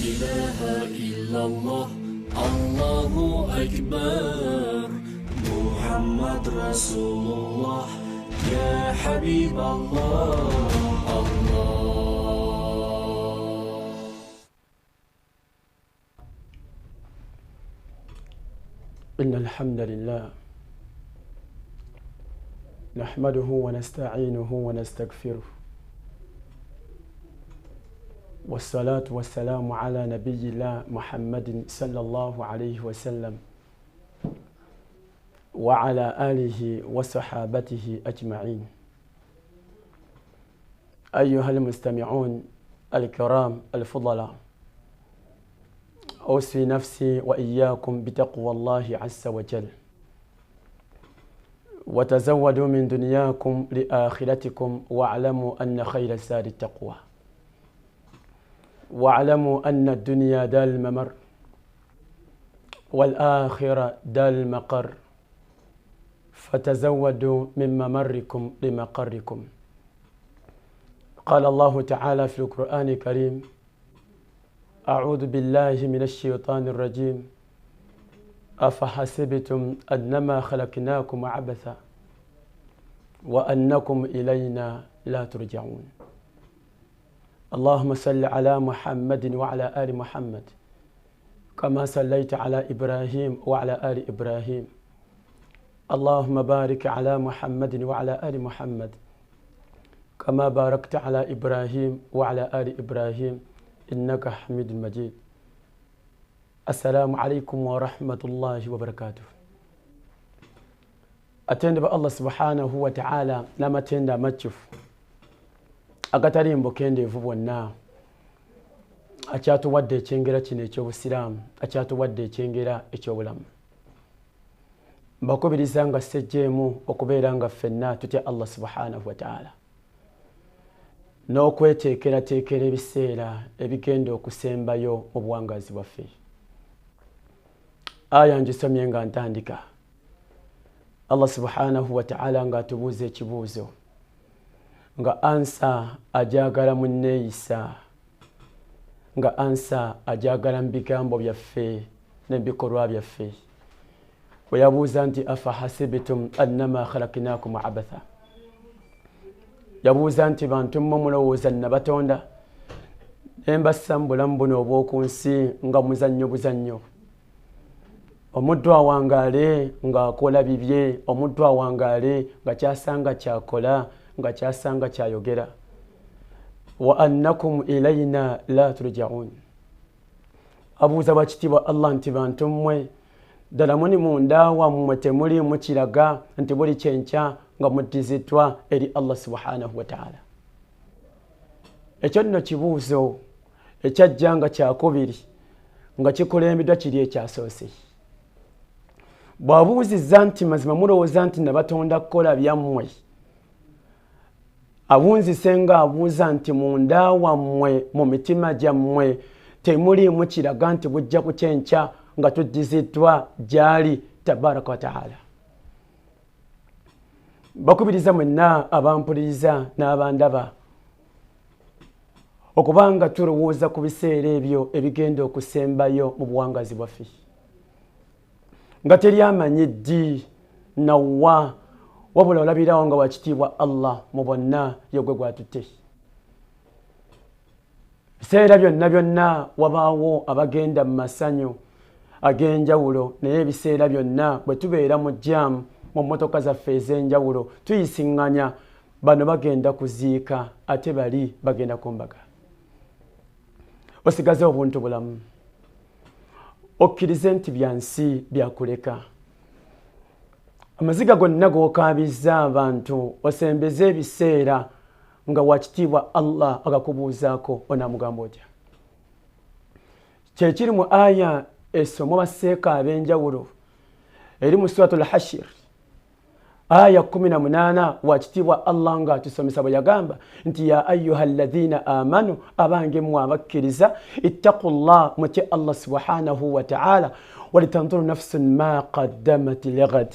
ilaha illalloh, Allohu akbar, Muhammad Rasululloh, ya Habiballoh, Allah. إن الحمد لله نحمده ونستعينه ونستغفره، والصلاة والسلام على نبي الله محمد صلى الله عليه وسلم وعلى آله وصحابته أجمعين. أيها المستمعون الكرام الفضلاء، أوصي نفسي وإياكم بتقوى الله عز وجل، وتزودوا من دنياكم لآخرتكم، واعلموا أن خير الزاد التقوى، واعلموا أن الدنيا دار الممر والآخرة دار المقر، فتزودوا من ممركم لمقركم. قال الله تعالى في القرآن الكريم: أعوذ بالله من الشيطان الرجيم، أفحسبتم أنما خلقناكم عبثا وأنكم إلينا لا ترجعون. اللهم صل على محمد وعلى آل محمد كما صليت على إبراهيم وعلى آل إبراهيم. اللهم بارك على محمد وعلى آل محمد كما باركت على إبراهيم وعلى آل إبراهيم إنك حميد مجيد. السلام عليكم ورحمة الله وبركاته. Atende ba Allah subhanahu wa ta'ala n'amatenda amajjuvu agatali mbukendeevu bwonna, akyatuwadde ekyengera kino eky'obusiraamu, akyatuwadde ekyengera eky'obulamu. Mbakubiriza nga ssejjeemu okubeera nga ffenna tutya Allah subhanahu wa ta'ala n'okweteekerateekera ebiseera ebigenda okusembayo mu buwangaazi bwaffe. Aya ngisomye nga ntandika. Allah subhanahu wa ta'ala ng'atubuuza ekibuuzo, nga ansa ajagala mu nneeyisa, nga ansa ajagala mu bigambo byaffe n'ebikolwa byaffe. Bwe yabuuza nti afahasibitum annama khalaqnakum abatha, yabuuza nti bantu mmwe mulowooza nnabatonda ne mbassa mu bulamu buno obw'oku nsi nga muzannyo buzannyo? Omuddu awangaale ng'akola bibye, omuddu awangaale nga kyasanga kyakola, nga kyasanga kyayogera. Wa annakum ilayna la turja'un. Abuuza bakitiibwa Allah nti bantu mmwe ddala muli munda wammwe temuliimu kiraga nti buli kyenkya nga muddiziddwa eri Allah subhanahu wa ta'ala. Ekyo nno kibuuzo ekyajja nga kyakubiri nga kikulembeddwa kiri ekyasoose. Bw'abuuzizza nti mazima mulowooza nti nabatonda kukola byammwe, abunzise ng'abuuza nti munda wammwe mu mitima gyammwe temuliimu kiraga nti bujja kukyenkya nga tuddiziddwa gy'ali tabaraka wa ta'ala. Bakubiriza mwenna abampuliriza n'abandaba okubanga tulowooza ku biseera ebyo ebigenda okusembayo mu buwangaazi bwaffe, nga teri amanyi ddi nawa, wabula olabirawo nga wakitiibwa Allah mu bonna yegwe gwatutte. Biseera byonna byonna wabaawo abagenda mu masanyu ag'enjawulo, naye ebiseera byonna bwe tubeera mu jaamu mu mmotoka zaffe ez'enjawulo tuyisiŋŋanya, bano bagenda kuziika ate bali bagenda ku mbaga. Osigaze obuntu bulamu, okkirize nti bya nsi byakuleka. Amaziga gonna g'okaabizza abantu osembeze ebiseera nga wakitiibwa Allah agakubuuzaako onaamugamba otya? Kyekiri mu aya esomwa baseeka ab'enjawulo eri mu Suratul Hashir aya 18, wakitiibwa Allah ng'atusomesa bwe yagamba nti ya ayuha alladhina amanu, abange mmwe abakkiriza, ittaqullah, mutye Allah subhanahu wa ta'ala, walitanzuru nafsun ma qaddamat lighad,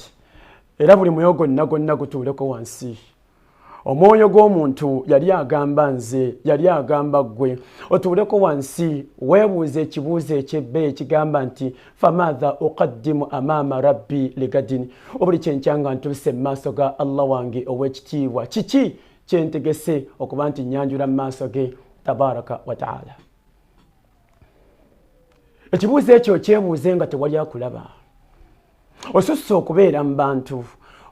era buli mwoyo gwonna gwonna gutuuleko wansi. Omwoyo gw'omuntu yali agamba nze, yali agamba ggwe, otuuleko wansi weebuuze ekibuuzo eky'ebbeeyi ekigamba nti famaatha uqaddimu amaama rabbi ligadin, obuli kyenkya nga ntuuse mu maaso ga Allah wange ow'ekitiibwa, kiki kyentegese okuba nti nnyanjula mu maaso ge tabaraka wa taala. Ekibuuzo ekyo okyebuuze nga tewali akulaba. Osusse okubeera mu bantu,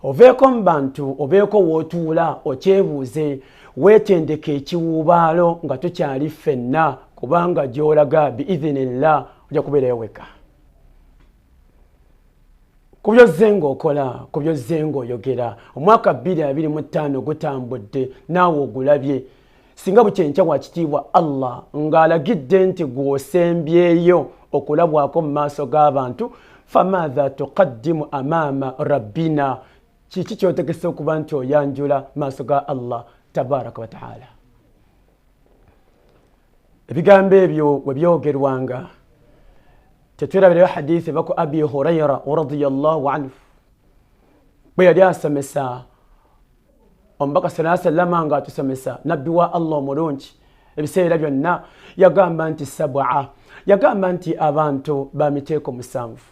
oveeko mu bantu, obeeko w'otuula okyebuuze, weetendeka ekiwuubaalo nga tukyali ffenna, kubanga gy'olaga biidhinillah ojja kubeerayo wekka. Ku by'ozze ng'okola, ku by'ozze ng'oyogera, omwaka 2025 gutambudde naawe ogulabye. Singa bukyenkya wa kitiibwa Allah ng'alagidde nti gw'osembyeyo okulabwako mu maaso g'abantu, famaatha tuqaddimu amaama rabbina, kiki ky'otegese okuba nti oyanjula maaso ga Allah tabaraka wa taala. Ebigambo ebyo we byogerwanga tetwerabirayo hadithi eva ku Abi Huraira radiyallahu anhu, bwe yali asomesa omubaka sallallahu alaihi wasallam ng'atusomesa nabbi wa Allah omulungi ebiseera byonna, yagamba nti sab'a, yagamba nti abantu ba miteeko musanvu,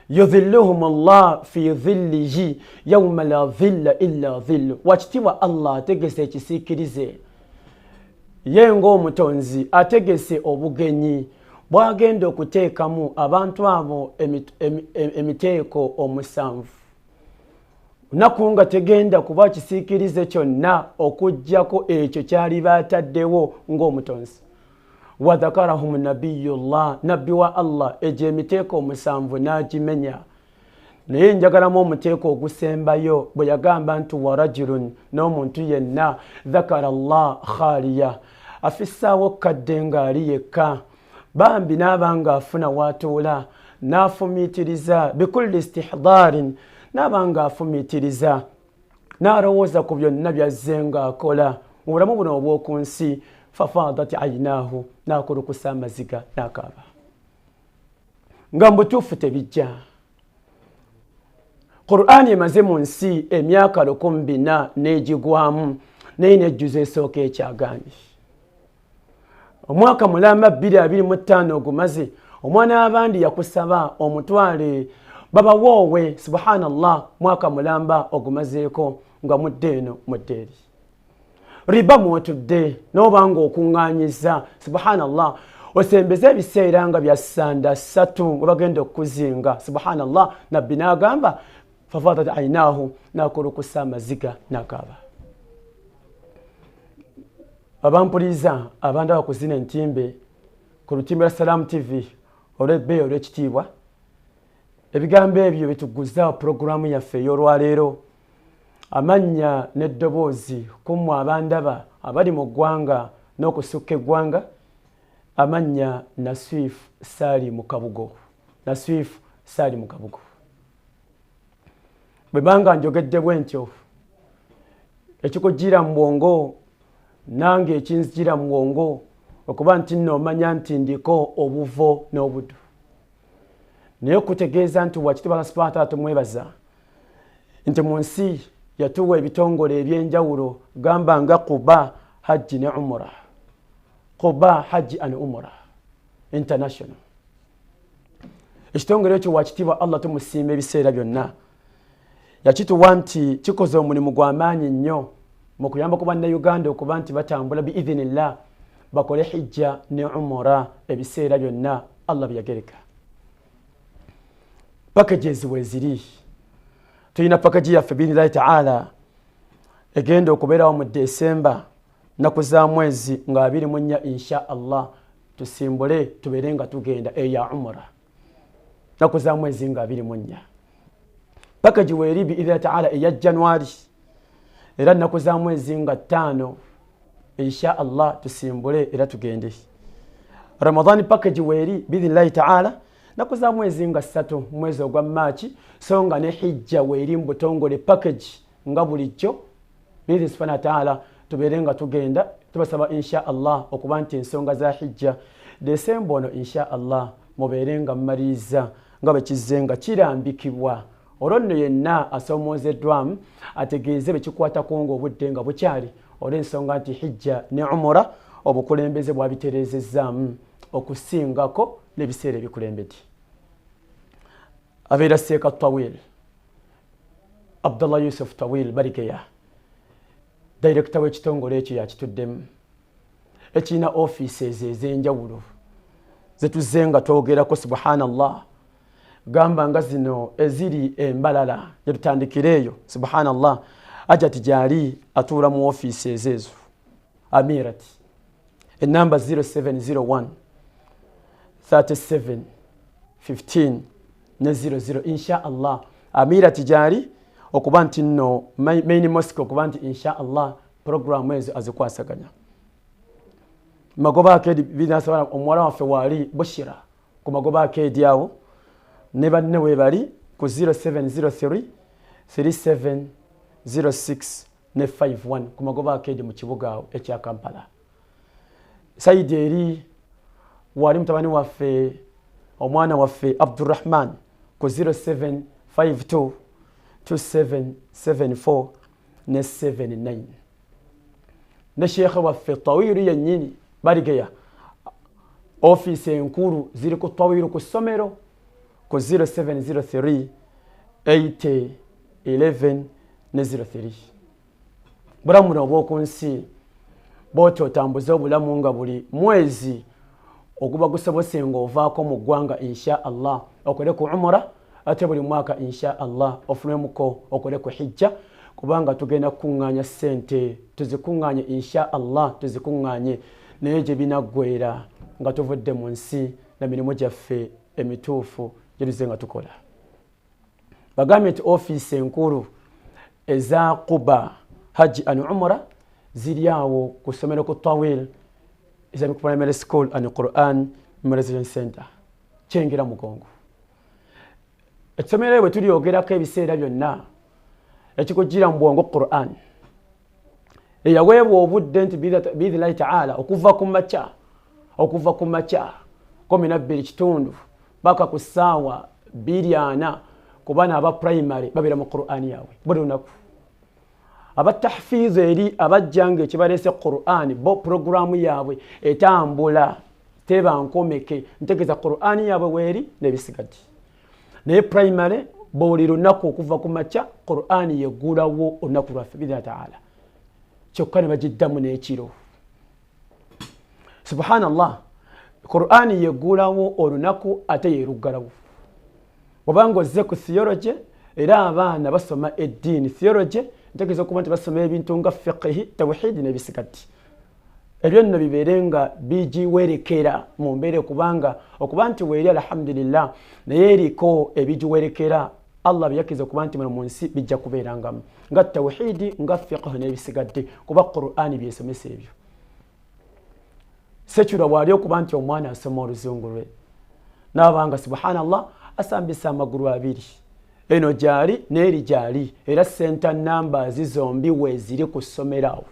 yudhilluhum Allah fi dhillihi yawma la dhilla illa dhillu. Wakitiibwa Allah ategese ekisiikirize ye ng'omutonzi, ategese obugenyi bw'agenda okuteekamu abantu abo emiteeko omusanvu, naku nga tegenda kuba kisiikirize kyonna okuggyako ekyo kyali baataddewo ng'omutonzi. Wadhakarahum nabiyullah, nabbi wa Allah egyo emiteeko omusanvu n'agimenya, naye njagalamu omuteeko ogusembayo bwe yagamba nti warajulun, n'omuntu yenna dhakara Allah khaliya, afissaawo kadde ng'ali yekka, bambi n'aba ng'afuna w'atuula n'afumiitiriza bikulli istihdarin, n'aba ng'afumiitiriza n'alowooza ku byonna by'azze ng'akola mu bulamu buno obw'oku nsi, fafadat ayinaahu, n'akulukusa amaziga n'akaaba nga mu butuufu tebijja. Qur'ani emaze mu nsi emyaka 1400 n'egigwamu, naye n'ejjuza esooka ekyagaanyi. Omwaka mulamba 2025 ogumaze, omwana w'abandi yakusaba omutwale babawoowe, subhanallah, mwaka mulamba ogumazeeko nga mudde eno mudde eri, riba mwotudde n'oba ng'okuŋŋaanyiza, subhanallah, osembeze ebiseera nga bya sanda ssatu we bagenda okukuzinga, subhanallah. Nabbi n'agamba fafadat ainaahu, n'akulukusa amaziga n'akaaba. Abampuliza abandaba ku zino entimbe ku lutimbe lwa Salaamu TV olw'ebbeeyi olw'ekitiibwa, ebigambo ebyo bituguza pulogulaamu yaffe ey'olwaleero. Amannya n'eddoboozi ku mmwe abandaba abali mu ggwanga n'okusukka eggwanga, amannya Naswifu Saali mu Kabugo, Naswifu Saali mu Kabugo. Bwe banga njogedde bwe ntyo, ekikujjira mu bwongo nange ekinzijira mu bwongo okuba nti nno omanya nti ndiko obuvo n'obuddu, naye okutegeeza nti wakitiibwa Allah subhanahu wa ta'ala tumwebaza nti mu nsi yatuwa ebitongole ebyenjawulo, gamba nga Quba Hajji ne Umura, Quba Hajji and Umura International. Ekitongole ekyo wakitiibwa Allah tumusiima ebiseera byonna, yakituwa nti kikoze omulimu gw'amaanyi nnyo mu kuyamba ku bannayuganda okuba nti batambula biidhinillah bakole hijja ne umura ebiseera byonna Allah bye yagereka. Packages weeziri, tulina package yaffe biidhinillahi taala egenda okubeerawo mu Desemba, nnaku za mwezi nga 24, insha Allah tusimbule tubeere nga tugenda eya umura, nnaku za mwezi nga 24. Package weeri biidhinillahi taala eya January, era nnaku za mwezi nga 5, insha Allah tusimbule era tugende. Ramadan package weeri biidhinillahi taala, nnaku za mwezi nga 3, mwezi ogwa Maaki, so nga ne hijja weeri mu butongole package nga bulijjo biidhini subhana taala tubeere nga tugenda. Tubasaba insha Allah okuba nti ensonga za hijja Desemba ono insha Allah mubeere nga mumaliriza nga bwe kizze nga kirambikibwa. Olwo nno yenna asomoozeddwamu ategeeze bekikwatako ng'obudde nga bukyali, olw'ensonga nti hijja ne umura obukulembeze bwabitereezezzaamu okusingako n'ebiseera ebikulembedde. Abeera Seeka Tawil Abdullah Yusuf Tawil Barigeya, dayirekita w'ekitongole ekyo yakituddemu, ekirina ofiises ez'enjawulo zetuzze nga twogerako. Subhanallah, gamba nga zino eziri embalala gyetutandikira eyo. Subhanallah, ajati gyali atuula mu ofiisi ezeezo. Amirat enamba 0701 37 15 ne 00. Insha Allah Amirat gyali okuba nti nno main mosque, okuba nti insha Allah programu ezo azikwasaganya. Magoba Arcade binasaba omuwala waffe waali Bushira ku Magoba Arcade awo ne banne webali ku 0703 3706 ne 51 ku Magoba Arcade mu kibuga awo ekya Kampala. Saidi eri wali mutabani waffe, omwana waffe Abdurrahman ku 0752 2774 ne 79, ne sheekhe waffe Tawiru yennyini Baligeya, ofiisi enkulu ziri ku Tawiru ku ssomero ku 0703 80 11 ne 03. Bulamu buno obw'oku nsi bwoti otambuze obulamu nga buli mwezi oguba gusobose ng'ovaako mu ggwanga, insha Allah okole ku umura, ate buli mwaka insha Allah ofunemuko okole ku hijja, kubanga tugenda kukuŋŋaanya ssente, tuzikuŋŋaanye insha Allah, tuzikuŋŋaanye, naye gye binaggwera nga tuvudde mu nsi na mirimu gyaffe emituufu gye tuze nga tukola. Bagambye nti ofiisi enkulu eza Quba Haji an Umura ziri awo ku ssomero ku Tawil Islamic Primary School and Quran Memorization Center, Kyengera Mugongo. Ekisomero bwe tulyogerako ebiseera byonna ekikugira mu bwongo Quran eyaweebwa obudde nti biidhinillahi taala okuva ku makya 12:15 paka ku ssaawa 2:40 ku baana aba primary babeera mu Quran yaabwe buli lunaku. Abatahfiizo eri abajja nga ekibaleese Quran, bo puroguramu yaabwe etambula teba nkomeke, ntegeeza Quran yaabwe weeri n'ebisigadde. Naye primary buli lunaku okuva ku makya Quran yeggulawo olunaku lwaffe biidhina taala, kyokka ne bagiddamu n'ekiro. Subhanallah, Quran yeggulawo olunaku ate yeruggalawo. Bwobanga ozze ku theology, era abaana basoma eddiini theology, ntegeeza okuba nti basoma ebintu nga fiqihi, tawhidi n'ebisigadde. Ebyo nno bibeere nga bigiwerekera mu mbeera, kubanga okuba nti weeri alhamdulillah, naye eriko ebigiwerekera Allah byeyakkiriza okuba nti muno mu nsi bijja kubeerangamu nga tawhidi, nga fiqh n'ebisigadde, kuba Qur'ani byesomesa ebyo. Secular bwali okuba nti omwana asoma oluzungu lwe naabanga subhanallah asambisa amagulu abiri, eno gyali neeri gyali, era center numbers zombi weeziri ku ssomero awo,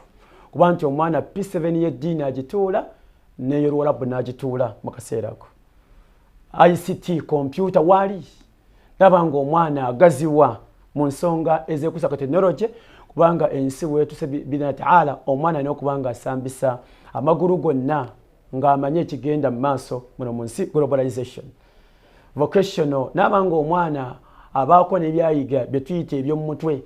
kuba nti omwana P7 y'eddiini agituula neyoluwalabu n'agituula mu kaseera ako. ICT computer waali ndaba nga omwana agaziwa mu nsonga ezekusa ku tekinologi, kubanga ensi weetuse bina taala omwana alina okuba nga asambisa amagulu gonna ng'amanye ekigenda mu maaso muno mu nsi, globalization. Vocational naaba nga omwana abaako n'ebyayiga bye tuyita ebyomumutwe,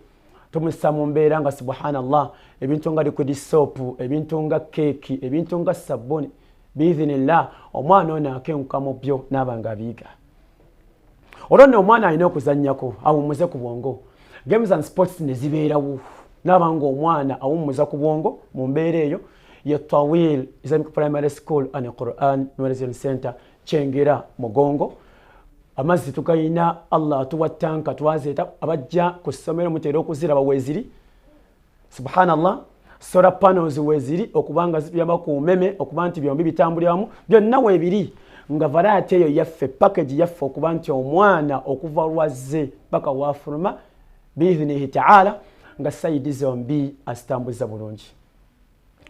tumussa mu mbeera nga subhanallah ebintu nga liquid soap, ebintu nga keeki, ebintu nga sabuni, biidhinillah omwana ono akenguka mu byo naaba nga abiyiga. Olwo nno omwana alina okuzannyako awummuze ku bwongo, games and sports ne zibeerawo, naaba nga omwana awummuza ku bwongo mu mbeera eyo. Ye Tawil Islamic Primary School and Quran Memorization Center, Kyengera Mugongo. Amazzi tugayina, Allah atuwa tanka twazeeta, abajja ku ssomero mutera okuziraba weeziri. Subhanallah, solar panels weeziri okubanga zituyamba ku umeme, okuba nti byombi bitambulira wamu, byonna weebiri nga variety eyo yaffe, package yaffe, okuba nti omwana okuva lwazze paka wafuluma biidhinihi taala nga side zombi azitambuza bulungi.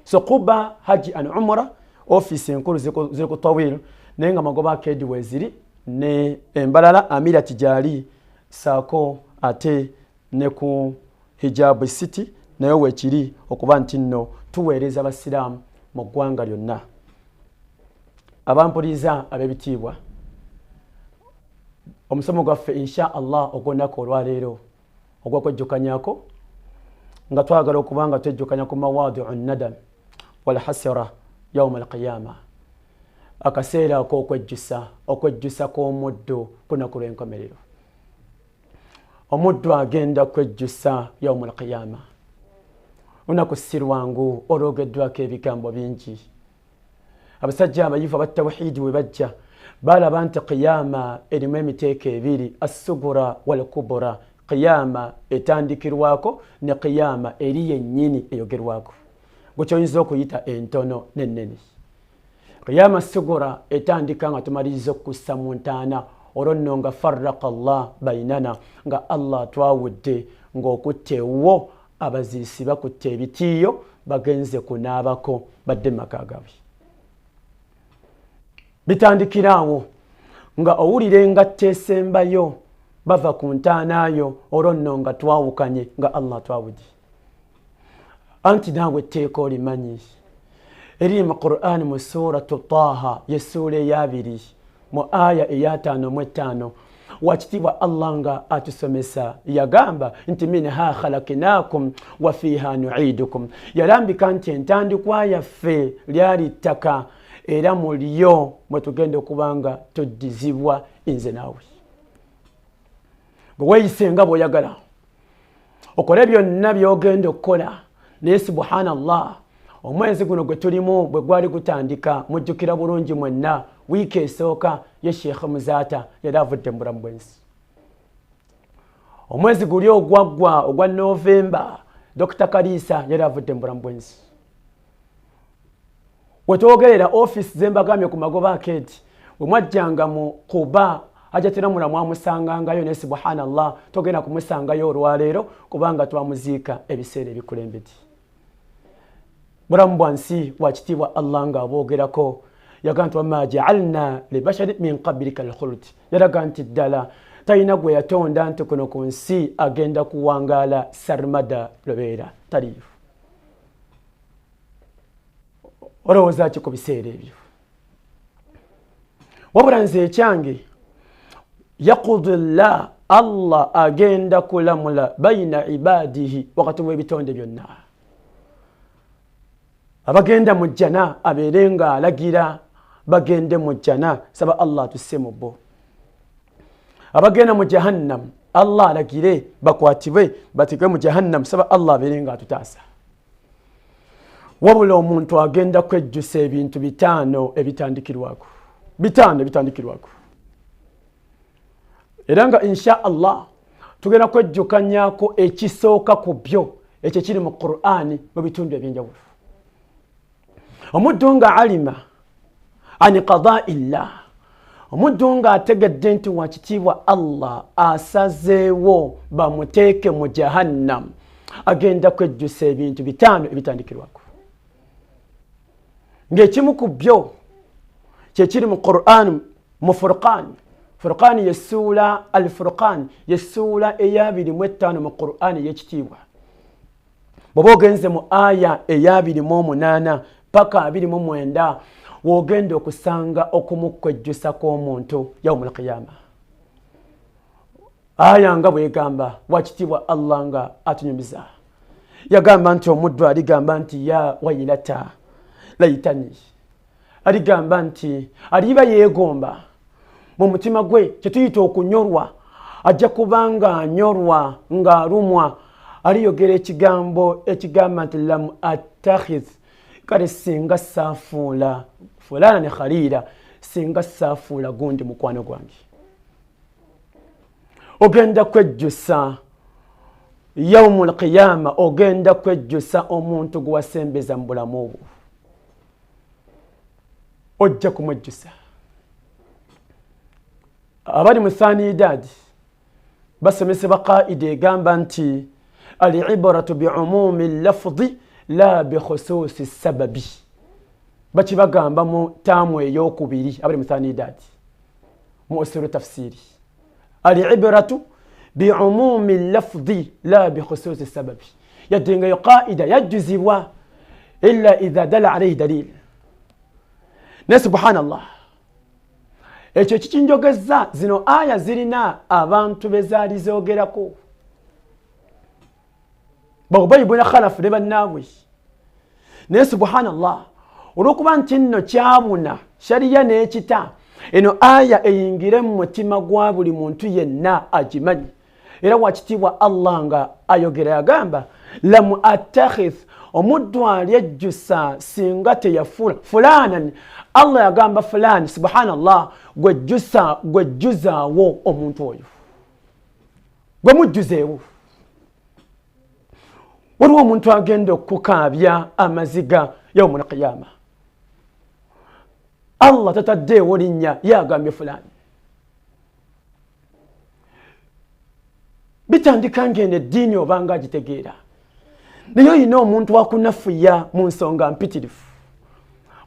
So Quba Haji and Umura ofiisi enkulu ziri ku Tawil, naye nga Magoba Arcade weeziri ne embalala Amira Tijali saako Ate ne ku Hijabu City naye weekiri okuba nti nno tuweereza abasiraamu mu ggwanga lyonna. Abampuliriza ab'ebitiibwa, omusomo gwaffe insha Allah ogw'olunaku olwaleero ogw'okwejjukanyako, nga twagala okuba nga twejjukanya ku mawadiu nadam walhasira yauma alqiyama, akaseera ak'okwejjusa, okwejjusa kw'omuddu ku lunaku lw'enkomerero. Omuddu agenda kwejjusa yauma alqiyama, lunaku si lwangu, olwogeddwako ebigambo bingi. Abasajja abayivu aba tawhidi we bajja balaba nti qiyama erimu emiteeko ebiri, assugura walkubura, qiyama etandikirwako ne qiyama eri yennyini eyogerwako, gwe kyoyinza okuyita entono n'ennene. Qiyama sugura etandika nga tumaliriza okussa mu ntaana, olwo nno nga farraqa llah bainana, nga Allah twawudde, ng'okutta ewuwo abaziisi bakutta ebitiiyo bagenze kunaabako badde mu maka gaabwe. Bitandikiraawo nga owulira engatta esembayo bava ku ntaanaayo, olwo nno nga twawukanye, nga Allah twawudde. Anti naawe etteeka olimanyi eriri mu Qur'ani mu suratu Taha, yessuula eyabiri mu aya eyataano mu etaano. Wakitiibwa Allah nga atusomesa yagamba nti minha khalakinakum wa fiha nuidukum, yalambika nti entandikwa yaffe lyali ttaka, era mu lyo mwe tugenda okuba nga tuddizibwa nze naawe. Bwe weeyise nga bw'oyagala okole byonna by'ogenda okukola, naye subhanallah, omwezi guno gwe tulimu bwe gwali gutandika, mujjukira bulungi mwenna, wiiki esooka ye Sheekh Muzaata yali avudde mu bulamu bw'ensi. Omwezi guli ogwaggwa ogwa Novemba, Dr Kaliisa yali avudde mu bulamu bw'ensi. Wetwogerera ofiisi zembagambye ku magoba akeeti bwe mwajjanga mu Kuba Hajatiramula mwamusangangayo, naye subhanallah togenda kumusangayo olwaleero kubanga twamuziika ebiseera ebikulembedde. Bulamu bwa nsi, wakitiibwa Allah nga aboogerako yagamba nti wama jaalna libashari min qablika alkhuld, yalaga nti ddala talina gwe yatonda nti kuno ku nsi agenda kuwangaala sarmada lubeera, taliyo. Olowooza ki ku biseera ebyo? Wabula nze ekyange, yaqudi llah, Allah agenda kulamula baina ibadihi, wakati w'ebitonde byonna. Abagenda mu jjana abeere nga alagira bagende mu jjana, saba Allah atusse mu bo. Abagenda mu jahannam Allah alagire bakwatibwe batekwe mu jahannam, saba Allah abeere nga atutaasa. Wabula omuntu agenda kwejjusa ebintu bitaano ebitandikirwako, bitaano ebitandikirwako, era nga insha Allah tugenda kwejjukanyako ekisooka ku byo, ekyo kiri mu Qur'ani mu bitundu ebyenjawulo. Omuddu nga alima ani qadai llah, omuddu nga ategedde nti wakitiibwa Allah asazeewo bamuteeke mu jahannam, agenda kwejjusa ebintu bitaano ebitandikirwako, ng'ekimu ku byo kyekiri mu Quran mu Furqan. Furqan yessuula, al Furqan yessuula eyabiri mu etaano mu Quran ey'ekitiibwa. Bw'oba ogenze mu aya eyabiri mu omunaana paka 29, w'ogenda okusanga okumu kwejjusa kw'omuntu yaumu lqiyama. Aya nga bwegamba, wakitiibwa Allah nga atunyumiza yagamba nti omuddu aligamba nti ya wailata laitani, aligamba nti aliba yeegomba mu mutima gwe, kyetuyita okunyolwa, ajja kuba nga anyorwa ng'alumwa, aliyogera ekigambo ekigamba nti lam attakhidh, kale singa saafuula fulana ne khaliira, singa saafuula gundi mukwano gwange. Ogenda kwejjusa yaumu lqiyama, ogenda kwejjusa omuntu gwe wasembeza mu bulamu bwo, ojja kumwejjusa. Abali mu thaniidad basomesebwa qaida egamba nti alibratu biumumi lafdi la bikhususi sababi, bakibagamba mu taamu eyokubiri abali mu thaniidad mu usulu tafsiri, alibratu Biumumi lafdhi la bikhususi sababi, yadde nga yo qaida yajjuzibwa illa idha dala alaihi dalil. Naye subhanallah, ekyo kikinjogeza zino aya zirina abantu bezaali zoogerako, Baubayi buna Khalafu ne bannaabwe. Naye subhanallah, olwokuba nti nno kyabuna shariya n'ekita, eno aya eyingire mu mutima gwa buli muntu yenna agimanyi. Era wakitiibwa Allah nga ayogera yagamba lam attakhith, omuddu alyejjusa singa teyafula fulanan. Allah yagamba fulani, subhanallah, gwejjusa gwejjuzaawo omuntu oyo, gwe mujjuzeewo. Waliwo omuntu agenda okukaabya amaziga yaumu lqiyama, Allah tataddeewo linnya, yagambye fulani. Bitandika ngeno eddiini obanga agitegeera, naye oyina omuntu akunafuya mu nsonga mpitirifu.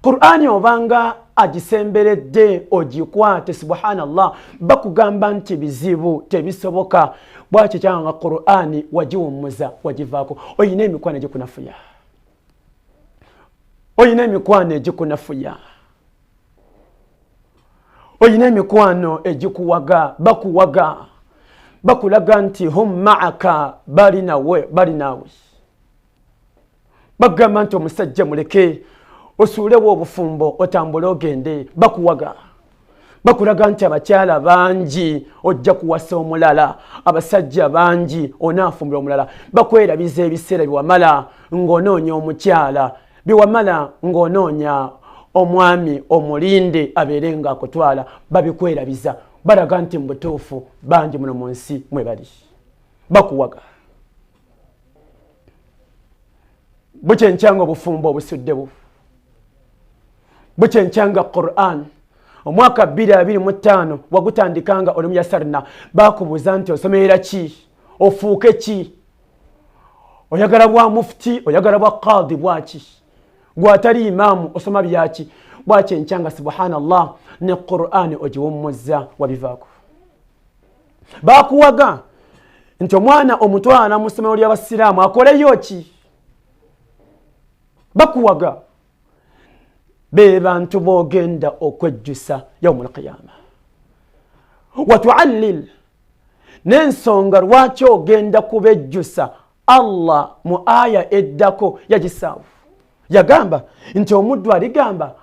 Qur'ani obanga agisemberedde ogikwate, subhanallah, bakugamba nti bizibu, tebisoboka. Bwakyo kyanga Qur'ani wagiwummuza, wagivaako. Oyina emikwano egikunafuya, oyina emikwano egikunafuya, oyina emikwano egikuwaga, bakuwaga, bakulaga nti hum maaka, bali nawe, bali naawe. Bagamba nti omusajja muleke, osuulewo obufumbo otambule ogende. Bakuwaga, bakulaga nti abakyala bangi, ojja kuwasa omulala, abasajja bangi, onaafumbira omulala. Bakwerabiza ebiseera biwamala ng'onoonya omukyala, biwamala ng'onoonya omwami omulinde abeere ng'akutwala. Babikwerabiza, balaga nti mu butuufu bangi muno mu nsi mwe bali, bakuwaga. Bukyenkyanga obufumbo obusuddewo, bukyenkyanga Quran omwaka 2025 wagutandikanga oli muyasarina, bakubuuza nti osomerera ki, ofuuke ki, oyagala bwa mufuti, oyagala bwa qadi, bwaki gwatali imaamu, osoma byaki. Bwakyenkyanga subhanallah, ne Qurani ogiwummuzza, wabivaako. Bakuwaga nti omwana omutwala mu ssomero ly'abasiraamu akoleyo ki, bakuwaga. Be bantu b'ogenda okwejjusa yaumu lqiyama. Watuallil, n'ensonga lwaki ogenda kubejjusa, Allah mu aya eddako yagisaawo, yagamba nti omuddu aligamba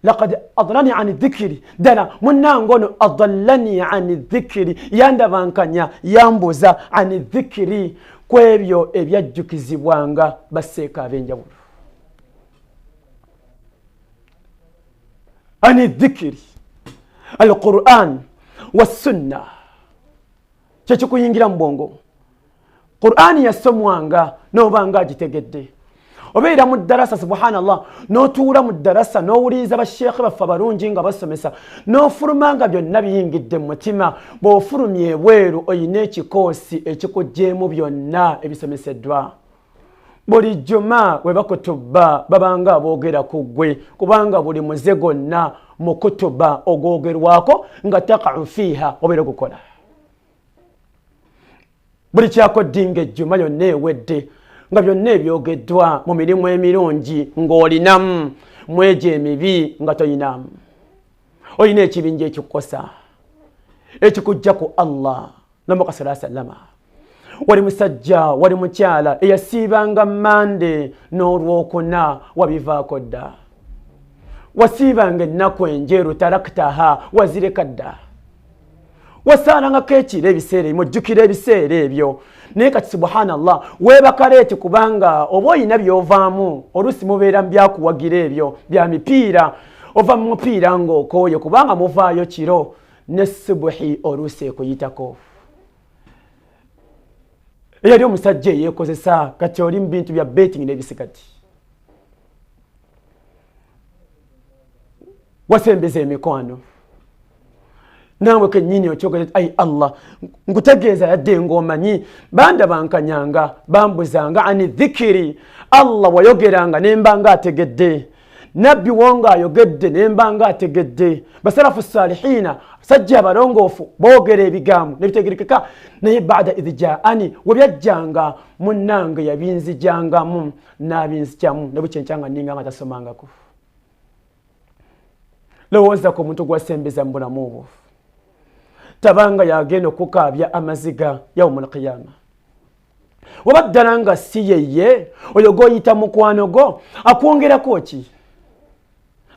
lakad adlani ani dhikiri, ddala munnange ono adallani ani dhikiri, yandabankanya, yambuza ani dhikiri, ku ebyo ebyajjukizibwanga baseeka ab'enjawulo. Ani dhikiri alquran wassunna, kyekikuyingira mu bwongo. Qur'ani yasomwanga nobanga agitegedde, obeera mu ddarasa subhanallah, n'otuula mu ddarasa n'owuliriza basheekhe baffe abalungi nga basomesa, n'ofuluma nga byonna biyingidde mu mutima. Bw'ofulumya ebweru oyina ekikoosi ekikuggyeemu byonna ebisomeseddwa. Buli jjuma we bakutubba babanga aboogera ku ggwe, kubanga buli muze gwonna mu kutuba ogwogerwako nga takau fiiha, obeera ogukola. Buli kyakoddinga ejjuma yonna ewedde nga byonna ebyogeddwa mu mirimu emirungi ng'olinamu, mwegyo emibi nga toyinamu. Olina ekibinja ekikukosa ekikujja ku Allah nomubaka sala sallama. Wali musajja, wali mukyala eyasiibanga mande n'olwokuna, wabivaako dda. Wasiibanga ennaku enjeru, taraktaha, wazireka dda. Wasaalangako ekiro ebiseera ebimu, ojjukira ebiseera ebyo, naye kati subhanallah weebakaleeti, kubanga oba olina byovaamu. Oluusi mubeera mu byakuwagira ebyo bya mipiira, ova mu mupiira ng'okooye kubanga muvaayo kiro, ne subuhi oluusi ekuyitako. Eyali omusajja eyeekozesa, kati oli mu bintu bya betting n'ebisigati. Wasembeza emikwano naawe kennyini okyogera, ai Allah nkutegeeza, yadde ng'omanyi bandabankanyanga, bambuzanga ani dhikiri. Allah wayogeranga nembanga ategedde, Nabbi wo ng'ayogedde ne mba ng'ategedde. Basalafu salihina, sajja abalongoofu boogera ebigambo ne bitegerekeka, naye bada idh jaani, we byajjanga munnange yabinzijangamu n'abinzikyamu ne bukyenkya ninga nga tasomangako. Lowooza ku muntu gwasembeza mu bulamu obwo, tabanga yagenda okukaabya amaziga yaumul qiyama. Oba ddala nga si yeye oyo gw'oyita mukwano gwo, akwongerako ki?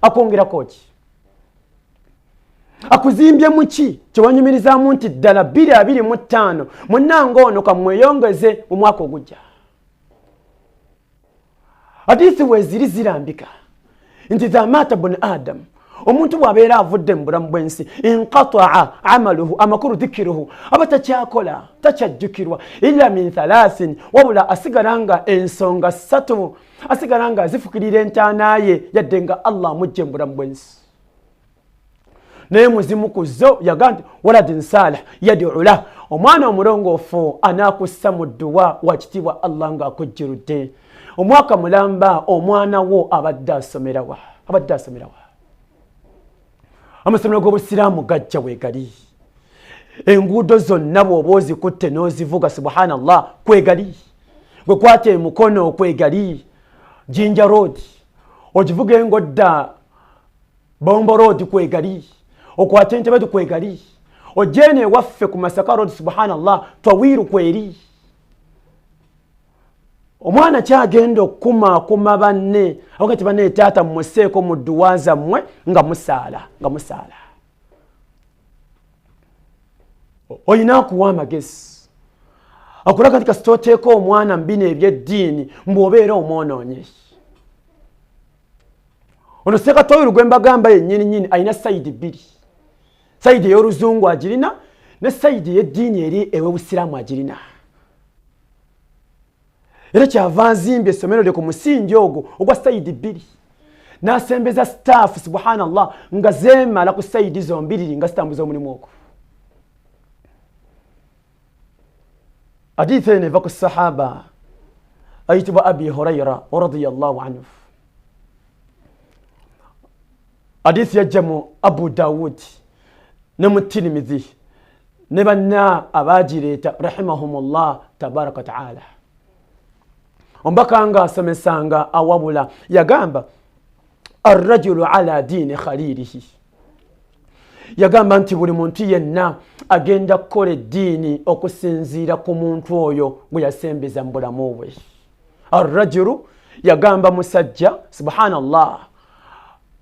Akwongerako ki? Akuzimbye mu ki kyewanyumirizaamu nti ddala 2025 munnange ono kamweyongeze mu mwaka ogujja? Hadithi weeziri zirambika nti dhamata bun adamu, omuntu bw'abeera avudde mu bulamu bw'ensi, inqataa amaluhu, amakulu dhikiruhu, aba takyakola, takyajjukirwa, illa min thalathin, wabula asigala nga ensonga ssatu asigala nga azifukirira entaana ye, yadde nga Allah amugje mu bulamu bw'ensi. Naye muzimu ku zo yaga nti waladin salih yadiu lah, omwana omulongoofu anaakussa mu dduwa wakitiibwa Allah ng'akujjirudde. Omwaka mulamba omwana wo abadde asomerawa? Abadde asomerawa? Amasomero g'obusiraamu gajja weegali, enguudo zonna bw'oba ozikutte n'ozivuga, subhanallah, kwegali. Gwe kwata emukono kwegali, Jinja Road ogivuga engodda, Bombo Road kwegali, okwata Entebbe kwegali, ojjeeno ewaffe ku Masaka Road, subhanallah, twawiiru kweri. Omwana kyagenda okukumaakuma banne abaga ti banne taata mumuseeko mu dduwa zammwe nga musaala, nga musaala. Olina akuwa amagezi akulaga nti kasita oteeka omwana mu bino ebyeddiini mbw'obeera omwonoonye. Ono Sekatoyiru gwe mbagamba yennyini nyini alina sayidi bbiri, sayidi ey'oluzungu agirina ne sayidi ey'eddiini eri ew'obusiraamu agirina. Era kyava azimbye essomero lye ku musingi ogwo ogwa sayidi bbiri, n'asembeza staafu, subhanallah, nga zeemala ku sayidi zombiriri nga zitambuza omulimu ogwo. Hadithi eno eva ku sahaba ayitibwa Abi Huraira radiyallahu anhu. Hadithi yajja mu Abu Dawud ne mu Tirmidhi ne banna abagireeta rahimahumullah tabaraka wataala. Omubaka nga asomesanga awabula yagamba arrajulu ala diini khalilihi, yagamba nti buli muntu yenna agenda kukola eddiini okusinziira ku muntu oyo gwe yasembeza mu bulamu bwe. Arrajulu yagamba musajja, subhanallah,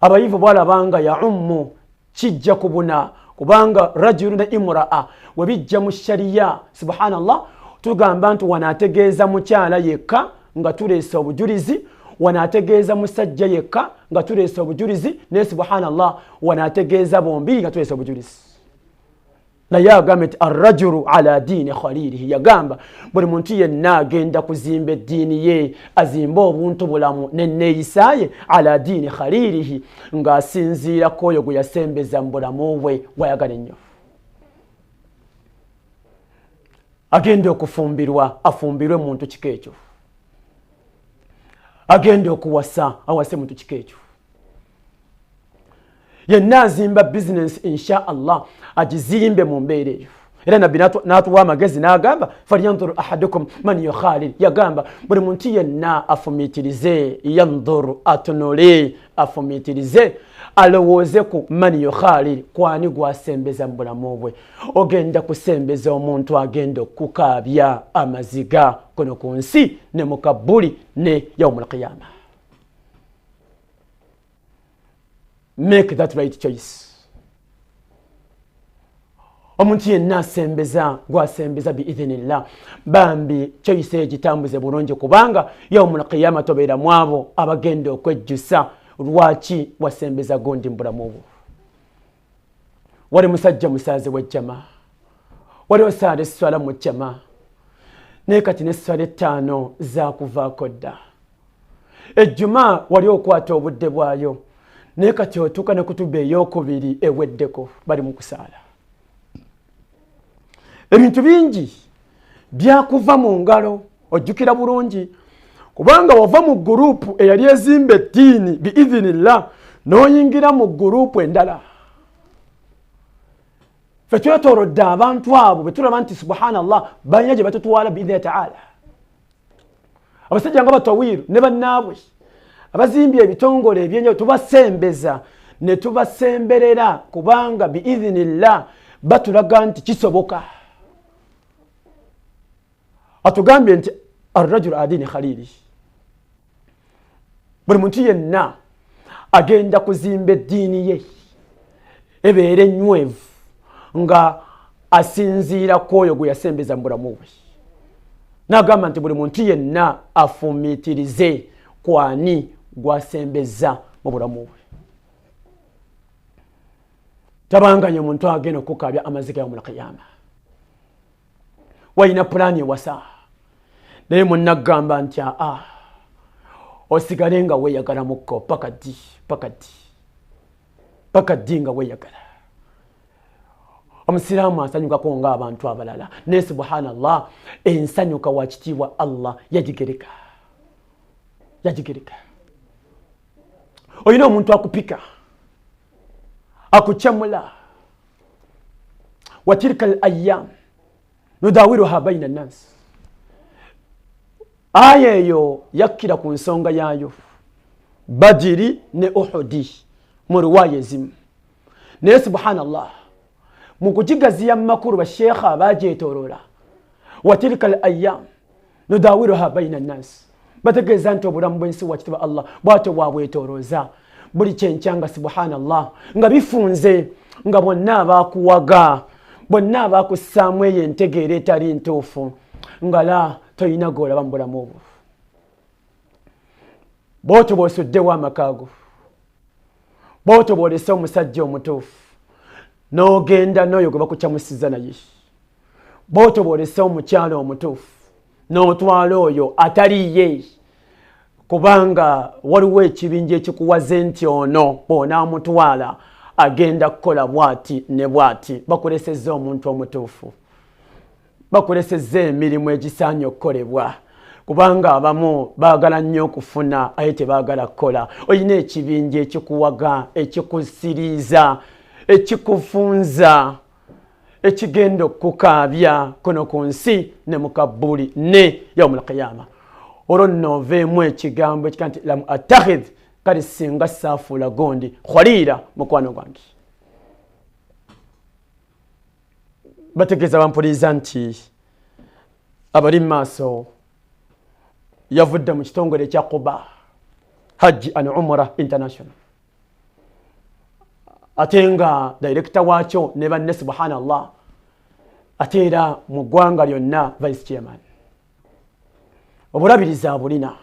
abayivu bwalabanga yaummu kijja kubuna, kubanga rajulu ne imraa we bijja mu shariya, subhanallah, tugamba nti wanaategeeza mukyala yekka nga tuleese obujulizi, wanaategeeza musajja yekka nga tuleese obujulizi, naye subhanallah wanaategeeza bombiri nga tuleese obujulizi. Naye agambye nti arrajulu ala diini khalilihi, yagamba buli muntu yenna agenda kuzimba eddiini ye, azimbe obuntu bulamu nenneeyisa ye ala diini khalilihi, ng'asinziirako oyo gwe yasembeza mu bulamu bwe gwayagala ennyo. Agenda okufumbirwa afumbirwe muntu kika ekyo, agenda okuwasa awase muntu kika ekyo. Yenna azimba bizinensi insha Allah agizimbe mu mbeera eyo. Era nabbi n'atuwa amagezi n'agamba falyanzuru ahadukum man yukhalil, yagamba buli muntu yenna afumiitirize, yanzuru atunule, afumiitirize, alowooze ku man yukhalil, kwani gwasembeza mu bulamu bwe. Ogenda kusembeza omuntu agenda okukaabya amaziga kuno ku nsi ne mu kabbuli ne yaumul qiyama. Make that right choice. Omuntu yenna asembeza gwasembeza biidhinillah, bambi choice eyo gitambuze bulungi, kubanga yaumul qiyama tobeera mu abo abagenda okwejjusa lwaki wasembeza gundi mu bulamu bwo. Wali musajja musaaze w'ejjama, wali osaala esswala mu jjama, naye kati n'esswala 5 zakuvaako dda. Ejjuma wali okwata obudde bwayo, naye kati otuuka ne kutuba ey'okubiri eweddeko, bali mu kusaala. Ebintu bingi byakuva mu ngalo, ojjukira bulungi. Kubanga wava mu gurupu eyali ezimba eddiini biidhinillah, n'oyingira mu gurupu endala. Ffe twetoolodde abantu abo bwe tulaba nti subhanallah balina gye batutwala biidhinillahi taala. Abasajja nga batawiiru ne bannaabwe abazimbye ebitongole ebyenjawulo tubasembeza ne tubasemberera, kubanga biidhinillah batulaga nti kisoboka. Atugambye nti arrajulu adini khalili, buli muntu yenna agenda kuzimba eddiini ye ebeere nywevu nga asinziira ku oyo gwe yasembeza mu bulamu bwe. N'agamba nti buli muntu yenna afumiitirize kwani gwasembeza mu bulamu bwe. Tabanganye omuntu agenda okukaabya amaziga yaumul qiyama. Walina pulaani ewasa, naye munnagamba nti aa osigale nga weeyagala mukko paka ddi, paka ddi, paka ddi nga weeyagala. Omusiraamu asanyukako ng'abantu abalala, naye subhanallah ensanyuka wa kitiibwa Allah yagigereka, yagigereka. Olina omuntu akupika, akukyamula, wa tilka al ayyam nudawiruha baina nnas. Aya eyo yakkira ku nsonga yaayo Badiri ne Uhudi mu riwaaya ezimu. Naye subhanallah mu kukigaziya mu makulu basheekha abagyetooloola, wa tilka al ayyam nudawiruha baina nnas, bategeeza nti obulamu bw'ensi wa kitiibwa Allah bw'atyo bwabwetoolooza buli kyenkyanga subhanallah nga bifunze, nga bonna abakuwaga, bonna abakussaamu eyo entegeera etali ntuufu, nga la tolina gw'olaba mu bulamu obwo. Bw'otyo bw'osuddewo amaka go, bw'otyo bw'olese omusajja omutuufu n'ogenda n'oyo gwe bakukyamusiza naye, bw'otyo bw'olese omukyala omutuufu n'otwala oyo atali ye, kubanga waliwo ekibinja ekikuwaze nti ono bw'onaamutwala agenda kukola bw'ati ne bw'ati. Bakulesezza omuntu omutuufu, bakulesezza emirimu egisaanye okukolebwa, kubanga abamu baagala nnyo okufuna aye tebaagala kukola. Olina ekibinja ekikuwaga, ekikusiriiza, ekikufunza, ekigenda okukaabya kuno ku nsi ne mu kabbuli ne yaumul qiyama. Olwo nno oveemu ekigambo ekika nti lam attakhidh, kale singa saafuula gondi khaliira mukwano gwange. Bategeeza bampuliriza nti abali mu maaso yavudde mu kitongole ekya Quba Hajji and Umrah International, ate nga director waakyo ne banne subhanallah, ate era mu ggwanga lyonna vice chairman. Obulabirizi abulina,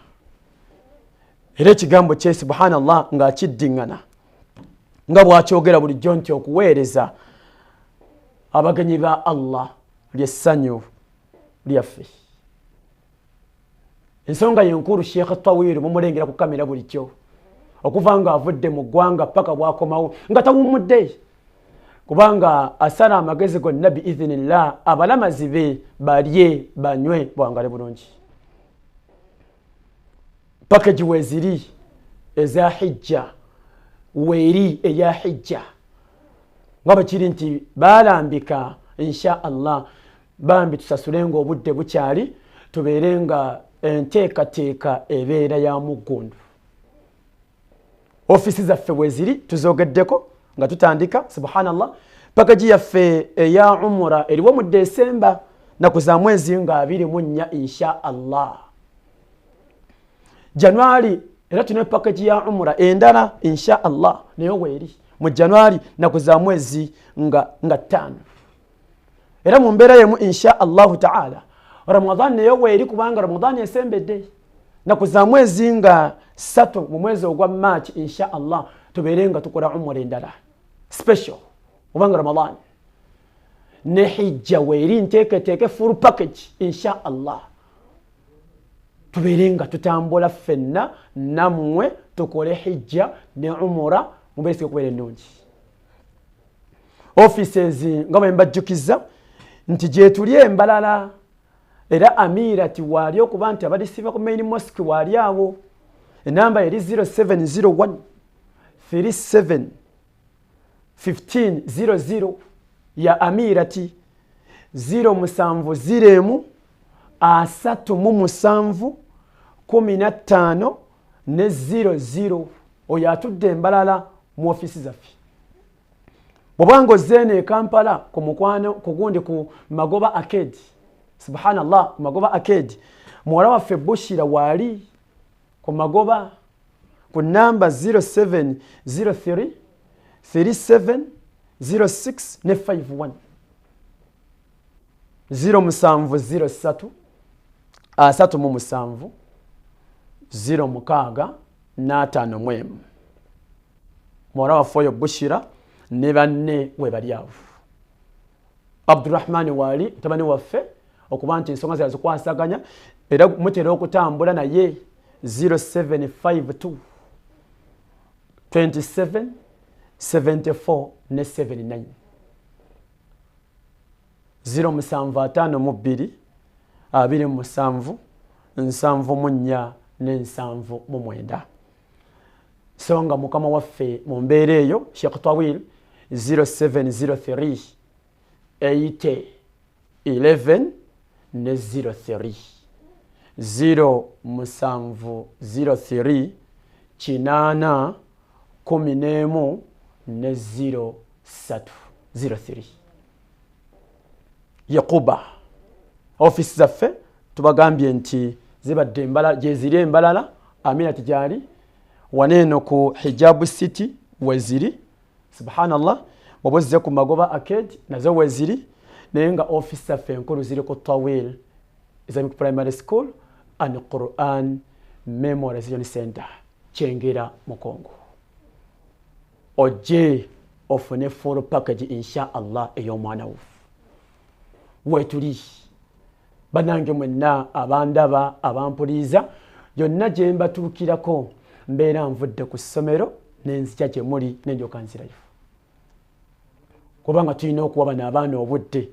era ekigambo kye subhanallah ng'akiddiŋŋana nga bw'akyogera bulijjo nti okuweereza abagenyi ba Allah ly'essanyu lyaffe. Ensonga yenkulu Sheikh Tawiru mumulengera ku kamera bulijjo okuva ng'avudde mu ggwanga paka bw'akomawo nga tawummudde, kubanga asala amagezi gonna biidhinillah abalamazi be balye banywe bwangale bulungi. Package weeziri eza hijja, weeri eya hijja nga bwe kiri nti baalambika insha Allah bambi tusasule ng'obudde bukyali, tubeere nga enteekateeka ebeera ya muggundu. Ofiisi zaffe weeziri tuzogeddeko nga tutandika subhanallah. Package yaffe eya umura eriwo mu Desemba naku za mwezi nga 24 insha Allah. Januari era tulina package ya umura endala insha Allah nayo weeri mu Januari naku za mwezi nga 5. Era mu mbeera yemu insha Allahu taala Ramadan nayo weeri, kubanga Ramadan esembedde naku za mwezi nga 3 mu mwezi ogwa March insha Allah tubeere nga tukola umura endala special, kubanga Ramadan ne hijja weeri nteeketeeke full package insha Allah tubeere nga tutambula ffenna nammwe tukole hijja ne umura mubeere sike kubeera ennungi. Offices nga bwe mbajjukiza nti gyetuli embalala Era Amiira ti waali okuba nti abalisiiba ku main mosque waali awo. Enamba eri 0701 37 15 00 ya Amiirati 0701 37 15 ne 00. Oyo atudde embalala mu ofiisi zaffe. Bw'oba ng'ozzeeno e Kampala ku mukwano ku gundi ku Magoba Arcade, subhanallah, ku Magoba Arcade muwala waffe Bushira waali ku Magoba ku namba 0703 37 06 ne 51 0703 37 06 n'ataano mu emu. Muwala waffe oyo Bushira ne banne we bali awo. Abdurahmani waali mutabani waffe okuba nti ensonga zira zikwasaganya era mutera okutambula naye 0752 27 74 ne 79 0752 27 74 ne 79. So nga mukama waffe mu mbeera eyo Sheikh Tawil 0703 80 11 ne 03 0703 8 11 ne 03 03. Yakuba ofiisi zaffe tubagambye nti zibadde embalala, gyeziri embalala. Amina tijali waneeno ku Hijabu City weziri, subhanallah. Oba ozze ku Magoba Arcade nazo weziri, naye nga ofiisi zaffe enkulu ziri ku Tawil Islamic Primary School and Quran Memorization Center, Kyengera Mukongo. Ojje ofune full package insha Allah ey'omwana wo. Wetuli banange mwenna abandaba abampuliza, yonna gye mbatuukirako mbeera nvudde ku ssomero nenzija gye muli nenjoka nzirayo, kubanga tulina okuwa bano abaana obudde.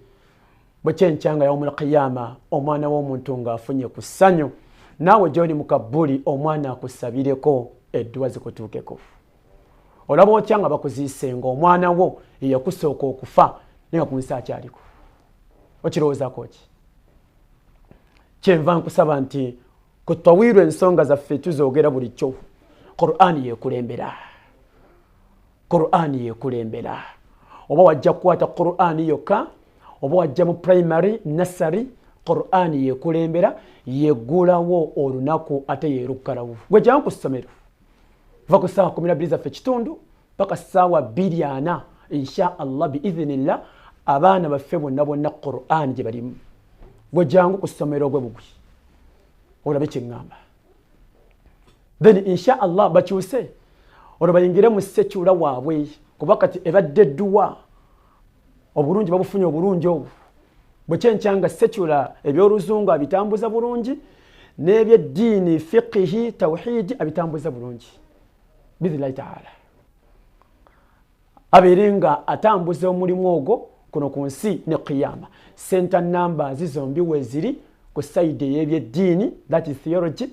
Bwekyenkyanga yaumul qiyama omwana w'omuntu ng'afunye ku ssanyu, naawe gy'oli mu kabbuli omwana akusabireko edduwa zikutuukeko. Olaba otya nga bakuziise nga omwana wo eyakusooka okufa naye nga ku nsi akyaliko? Okirowoozaako ki? Kyenva nkusaba nti ku tawiru ensonga zaffe tuzoogera bulijjo. Qur'ani yekulembera, Qur'ani yekulembera. Oba wajja kukwata Qur'ani yokka, oba wajja mu primary nursery, Qur'ani yekulembera, yeggulawo olunaku ate yeruggalawo. Gwe jangu ku ssomero, va ku ssaawa 12 zaffe kitundu paka ssaawa 2:40 insha Allah biidhinillah. Abaana baffe bonna bonna Qur'ani gye balimu. Gwe jangu ku ssomero gwe bugwi olabe kyeŋŋamba, then insha Allah bakyuse olwo bayingire mu sekyula waabwe, kuba kati ebadde edduwa obulungi babufunye obulungi obwo. Bwekyenkyanga sekyula ebyoluzungu abitambuza bulungi, n'ebyeddiini fiqihi tawhidi abitambuza bulungi biidhinillahi taala. Abeere nga atambuza omulimu ogwo kuno ku nsi ne qiyama. Center numbers zombi weeziri ku sayidi ey'ebyeddiini, that is theology,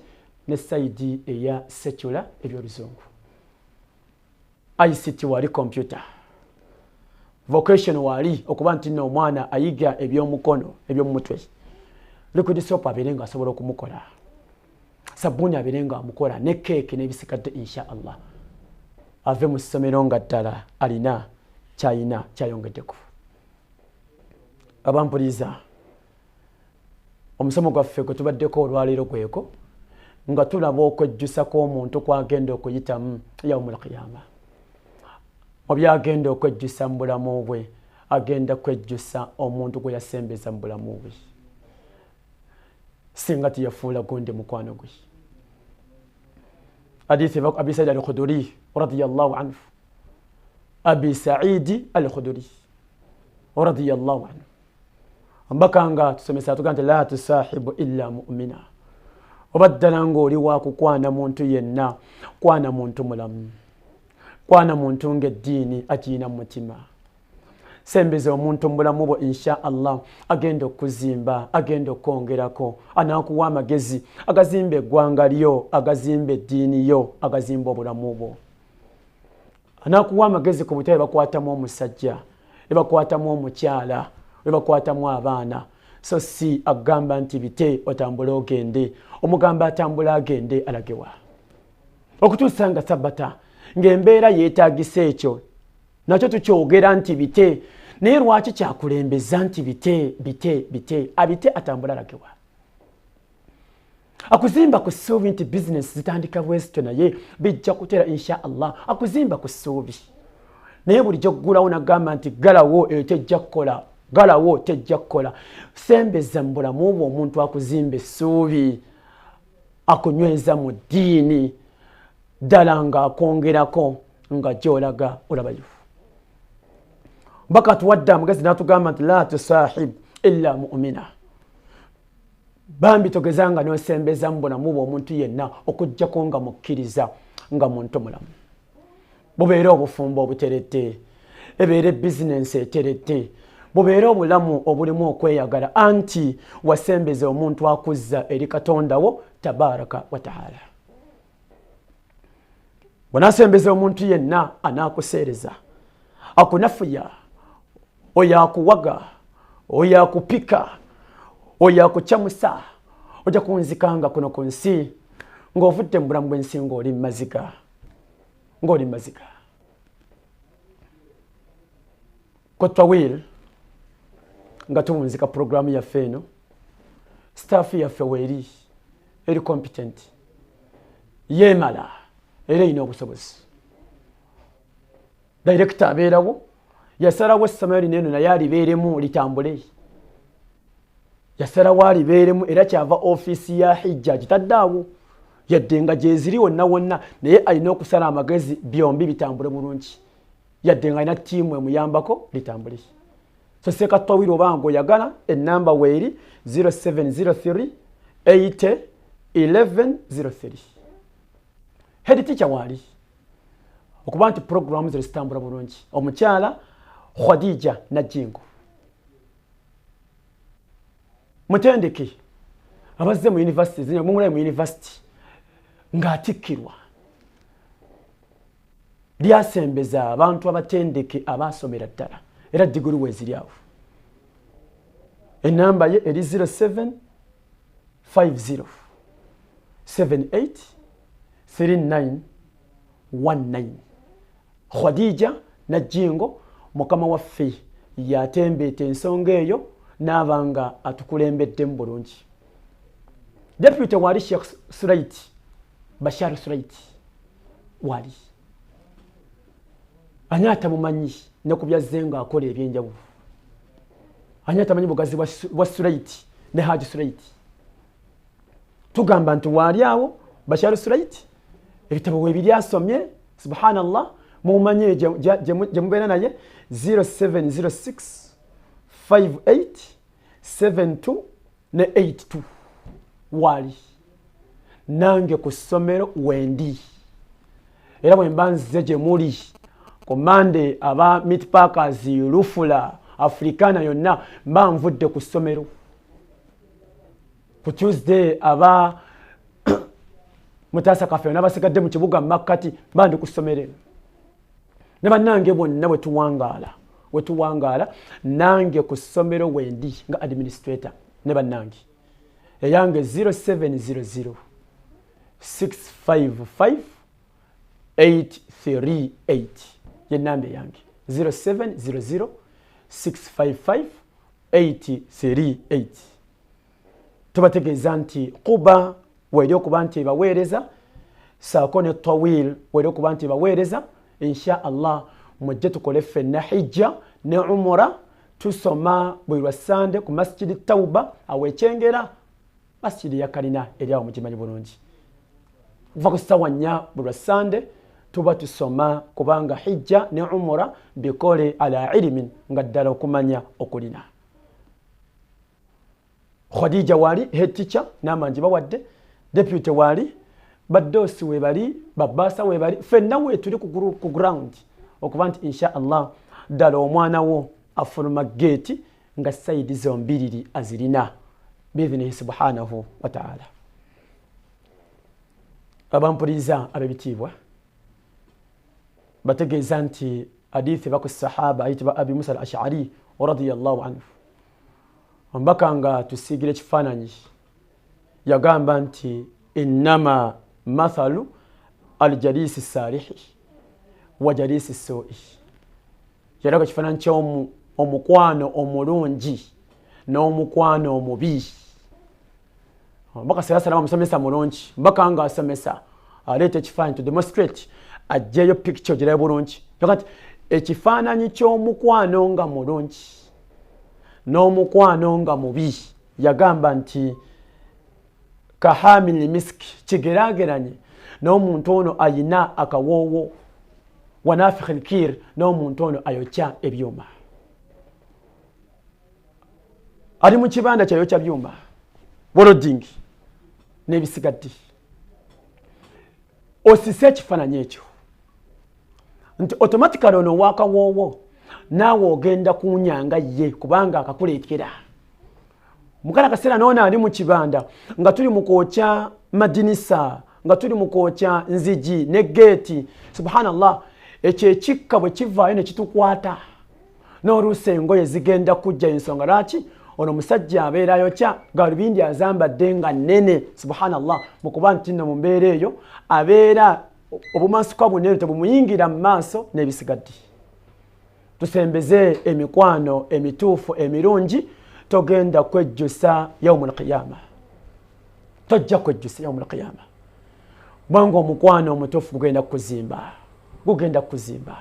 ne sayidi eya secular ebyoluzungu. ICT wali, computer vocation wali, okuba nti nno omwana ayiga ebyomukono ebyomumutwe. Liquid soap abeere nga asobola okumukola, sabbuuni abeere nga amukola, ne keeke n'ebisigadde. Insha Allah ave mu ssomero nga ddala alina kyayina kyayongeddeko. Abampuliza, omusomo gwaffe gwe tubaddeko olwaleero gweko nga tulaba okwejjusa kw'omuntu kwagenda okuyitamu yaumul qiyama. Mu byagenda okwejjusa mu bulamu bwe, agenda kwejjusa omuntu gwe yasembeza mu bulamu bwe, singa tiyafuula gundi mukwano gwe. Hadithi eva Abi Saidi al Khuduri radiyallahu anhu, Abi Saidi al Khuduri radiyallahu anhu, omubaka nga tusomesa atugaa nti la tusahibu illa mumina. Oba ddala ng'oli wakukwana muntu yenna, kwana muntu mulamu, kwana muntu ng'eddiini agiyina mu mutima. Sembeza omuntu mu bulamu bwo insha Allah, agenda okuzimba, agenda okwongerako, anaakuwa amagezi agazimba eggwanga lyo, agazimba eddiini yo, agazimba obulamu bwo. Anaakuwa amagezi ku butya bakwatamu omusajja, bakwatamu omukyala, bakwatamu abaana. So si agamba nti bite otambule ogende, omugamba atambule agende alagewa. Okutuusa nga sabata ng'embeera yeetaagisa ekyo, nakyo tukyogera nti bite, naye lwaki kyakulembeza nti bite bite bite, abite atambule alagewa. Akuzimba ku ssuubi nti bizinesi zitandika bwezityo naye bijja kutera insha Allah. Akuzimba ku ssuubi naye bulijjo ggulawo nagamba nti galawo eyo tejja kukola, galawo tejja kukola. Sembeza mu bulamu bwo omuntu akuzimba essuubi, akunyweza mu ddiini ddala ng'akwongerako nga gy'olaga olabayo. Mbaka atuwadde amagezi n'atugamba nti la tusahib illa mu'mina, bambi togezanga n'osembeza mu bulamu bwo omuntu yenna okuggyako nga mukkiriza, nga muntu mulamu. Bubeere obufumbo obuteredde, ebeere bizinensi eteredde, bubeere obulamu obulimu okweyagala, anti wasembeza omuntu akuzza eri Katonda wo tabaraka wa taala. Bw'anaasembeza omuntu yenna anaakuseereza, akunafuya, oyo akuwaga, oyo akupika, oyo akukyamusa, ojja kunzikanga kuno ku nsi ng'ovudde mu bulamu bw'ensi ng'oli maziga, ng'oli maziga. Kotwawil nga tuwunzika puroguramu yaffe eno, staff yaffe weeri eri competent, yeemala era erina obusobozi. Director abeerawo yasalawo essomero lino eno naye alibeeremu litambule, yasalawo alibeeremu era kyava ofiisi ya hijja agitaddaawo yadde nga gyeziri wonna wonna, naye alina okusala amagezi byombi bitambule bulungi, yadde nga alina ttiimu emuyambako litambule. So Sekatwawiri oba ng'oyagala ennamba weeri 0703 80 1103. Head teacher waali okuba nti puroguramu zino zitambula bulungi, omukyala Khadija Najjingo mutendeke, abazze mu university, mumulabe mu university ng'atikkirwa, lyasembeza abantu abatendeke abaasomera ddala era diguli weeziri awo. Enamba ye eri 07 50 78 39 19. Khadija Najjingo mukama waffe yatembeeta ensonga eyo n'aba nga atukulembeddemu bulungi. Deputy wali Sheikh Suraiti, Bashar Suraiti wali ani atamumanyi ne ku byazze ng'akola ebyenjawulo, ani atamanyi bugazi bwa Suraiti ne Haji Suraiti. Tugamba nti waali awo Bashar Suraiti ebitabo weebiri asomye, subhanallah, mumanye gye mubeera naye 0706 58 72 ne 82 wali nange ku ssomero wendi, era bwe mba nzize gye muli ku Mande aba Meat Packers, Lufula, Africana yonna mba nvudde ku ssomero. Ku Tuesday aba Mutaasa Kaffe n'abasigadde mu kibuga Makkati mba ndi ku ssomero eno. Ne bannange bonna bwe tuwangaala nange ku ssomero wendi nga administrator ne bannange. Eyange 0700 655 838 ye namba eyange 0700 655 838. Tubategeeza nti Quba weri okuba nti ebaweereza, saako ne Tawil weri okuba nti ebaweereza. Insha Allah mujje tukole ffenna hijja ne umura. Tusoma buli lwa Sande ku Masjidi Tauba awo Ekyengera, masjidi ya kalina eri awo mugimanyi bulungi. Kuva ku ssaawa 4 buli lwa Sande tuba tusoma, kubanga hijja ne umura bikole ala ilimin, nga ddala okumanya okulina. Khadija wali head teacher n'amangi bawadde, deputy wali, badoosi webali, babaasa webali, ffenna weetuli ku ground okuba nti insha Allah ddala omwana wo Afuluma geeti nga sayidi zombiriri azirina biidhinihi subhanahu wa ta'ala. Abampuliriza ab'ebitiibwa, bategeeza nti hadithi baku sahaba ayitibwa Abi Musa al-Ash'ari radiyallahu anhu, omubaka nga tusiigira ekifaananyi yagamba nti innama mathalu aljalisi salihi wa jalisi sui. Yalaga ekifaananyi ky'omukwano omulungi n'omukwano omubi. Omubaka sallallahu alayhi wasallam musomesa mulungi, omubaka nga asomesa aleeta ekifaananyi to demonstrate, ajjeyo picture girabe bulungi. Yagamba nti ekifaananyi ky'omukwano nga mulungi n'omukwano nga mubi, yagamba nti kahamil miski, kigeraageranye n'omuntu ono ayina akawoowo, wanafikhi lkir, n'omuntu ono ayokya ebyuma, ali mu kibanda kyayokya byuma, welding n'ebisigadde. Osise ekifaananyi ekyo nti automatically ono owakawoowo naawe ogenda kunyanga ye, kubanga akakuleetera mukana kaseera n'ono ali mu kibanda nga tuli mu kwokya madinisa, nga tuli mu kwokya nzigi ne geeti. Subhanallah, ekyo ekikka bwe kivaayo ne kitukwata n'oluusi engoye zigenda kujja. Ensonga lwaki ono omusajja abeera ayokya galubindi azambadde nga nnene. Subhanallah, mu kuba nti nno mu mbeera eyo abeera obumansuka bunene tebumuyingira mu maaso n'ebisigadde. Tusembeze emikwano emituufu emirungi, togenda kwejjusa yaumul qiyama, tojja kwejjusa yaumul qiyama, kubanga omukwano omutuufu gugenda kukuzimba, gugenda kukuzimba.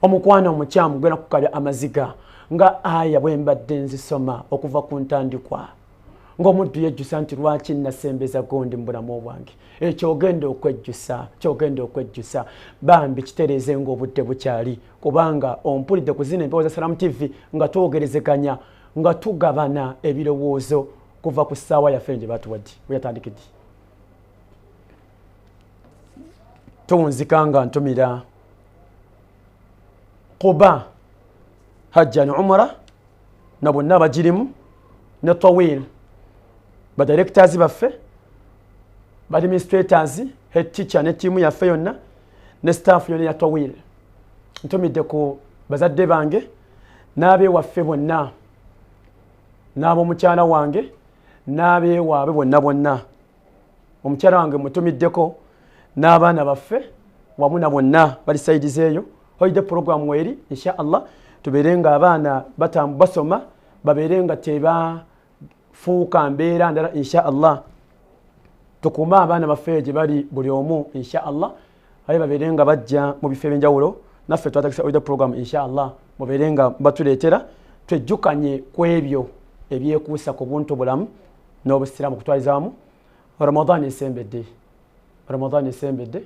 Omukwano omukyamu gugenda kukabya amaziga nga aya bwe mbadde nzisoma okuva ku ntandikwa, ng'omuddu yejjusa nti lwaki nnasembeza gundi mu bulamu bwange. Ekyo ogenda okwejjusa, kyogenda okwejjusa. Bambi kitereeze ng'obudde bukyali, kubanga ompulidde ku zino empewo za Salaam TV nga twogerezeganya, nga tugabana ebirowoozo kuva ku ssaawa yaffe gye batuwadde bwe yatandikidde. Tuwunzika nga ntumira Quba Hajja ne Umra na bonna abagirimu ne Tawil, ba directors baffe, ba administrators, head teacher ne ttiimu yaffe yonna ne staff yonna ya Tawil. Ntumidde ku bazadde bange n'abeewaffe bonna n'ab'omukyala wange n'abeewaabwe bonna bonna. Omukyala wange mutumiddeko n'abaana baffe wamu na bonna bali saidizi eyo. Holiday program weeri insha Allah, tubeere nga abaana basoma, babeere nga tebafuuka mbeera ndala insha Allah. Tukuume abaana baffe gye bali buli omu insha Allah, aye babeere nga bajja mu bifo ebyenjawulo. Naffe twatagisa holiday program insha Allah, mubeere nga batuleetera twejjukanye ku ebyo ebyekuusa ku buntu bulamu n'obusiraamu okutwaliza wamu. Ramadan esembedde, Ramadan esembedde,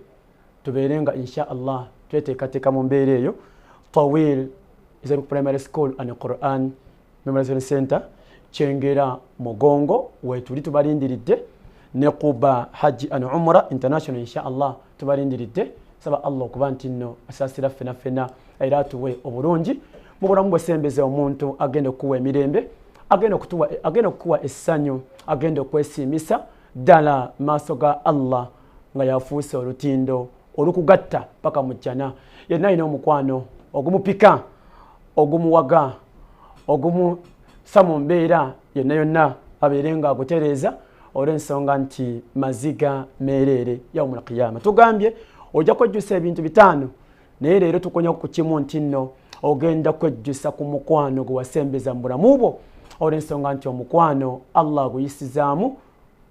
tubeere nga insha Allah tweteekateeka mu mbeera eyo. Tawil Islamic Primary School and Quran Memorization Center Kyengera Mugongo wetuli tubalindiridde, ne Quba Hajji and Umra International insha Allah tubalindiridde. Saba Allah okuba nti nno asaasira ffena ffena era atuwe obulungi mu bulamu bwesembeza omuntu agenda okukuwa emirembe, agenda okukuwa essanyu, agenda okwesiimisa ddala maaso ga Allah nga yafuuse olutindo olukugatta paka mu jjana. Yenna alina omukwano ogumupika, ogumuwaga, ogumussa mu mbeera yonna yonna abeere nga agutereeza, olw'ensonga nti maziga meereere yaumul qiyama. Tugambye ojja kwejjusa ebintu 5, naye leero tukonya ku kimu nti nno ogenda kwejjusa ku mukwano gwe wasembeza mu bulamu bwo, olw'ensonga nti omukwano Allah aguyisizaamu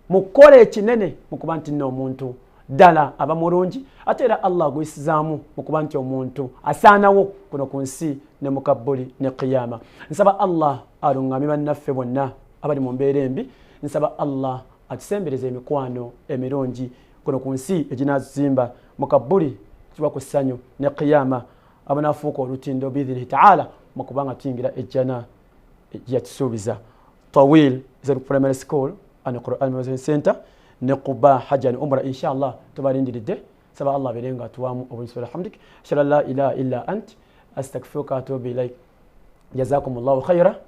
mu kukola ekinene mu kuba nti nno omuntu ddala aba mulungi, ate era Allah aguyisizaamu mu kuba nti omuntu asaanawo kuno ku nsi ne mu kabbuli ne qiyama. Nsaba Allah aluŋŋamye bannaffe bonna abali mu mbeera embi. Nsaba Allah atusembereze emikwano emirungi kuno ku nsi eginaazimba mu kabbuli kiba ku ssanyu ne qiyama, abanaafuuka olutindo biidhinihi taala mu kubanga tuyingira ejjana yatusuubiza. Tawil Islamic Primary School and Quran Memorization Center ne Quba Hajj and Umrah inshallah tubalindiridde. Saba Allah abeere nga atuwaamu obulungi. Alhamdik, ashhadu an la ilaha illa ant, astaghfiruka wa atubu ilaik. Jazakum llahu khaira.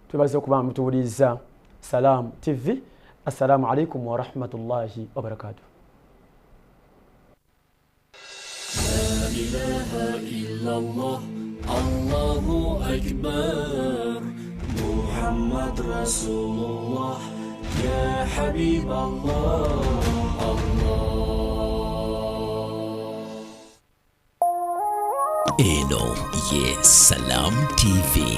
Twebaze okuba mutuwuliriza Salaamu TV. Assalamu alaikum warahmatullahi wabarakatuh. La ilaha illalloh, Allohu akbar, Muhammad Rasululloh, ya Habiballoh, Allah. Eno ye Salam TV.